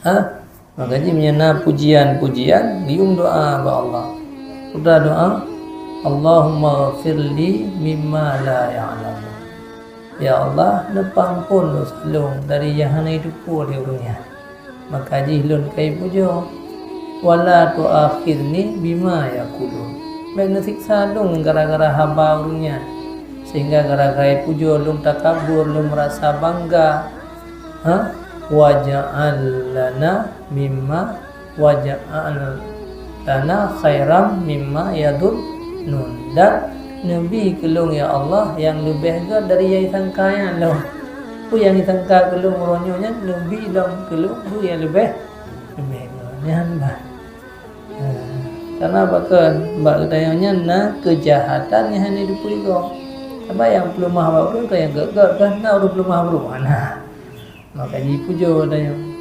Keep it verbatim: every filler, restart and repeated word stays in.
Ha? Maka jih meunyoe na pujian-pujian, geuyue doa bak Allah. Udah doa, "Allahumma ghfirli mimma la ya'lamun." Ya Allah, neupeuampon dosa lôn dari nyang hana jiteupeue lé ureuëng nyan. Maka jih lôn ka jipujoe. "Wala tu'akhidni bima yaqulun." Bék neusiksa lôn gara-gara haba ureuëng nyan. Sehingga gara-gara jipujoe lôn takabur, lôn meurasa bangga. Ha? "Waj'al lana mimma, waj'al lana khairam mimma yadhunnun." Dan neubi keu lôn, ya Allah, nyang leubeh gét dari nyang jisangka nyan lom. Peue nyang jisangka keu lôn uroe nyoe nyan, neubi lom keu lôn peue nyang leubeh, leubeh gét nyan bah. Ha, karena bakon, bak geutanyoe nyan na keujahatan nyang hana jiteupeue lé gob. Sabab nyang peuleumah bak ureuëng ka nyang gét-gét, kan na ureuëng peuleumah bak ureuëng hana. Maka jipujoe geutanyoe.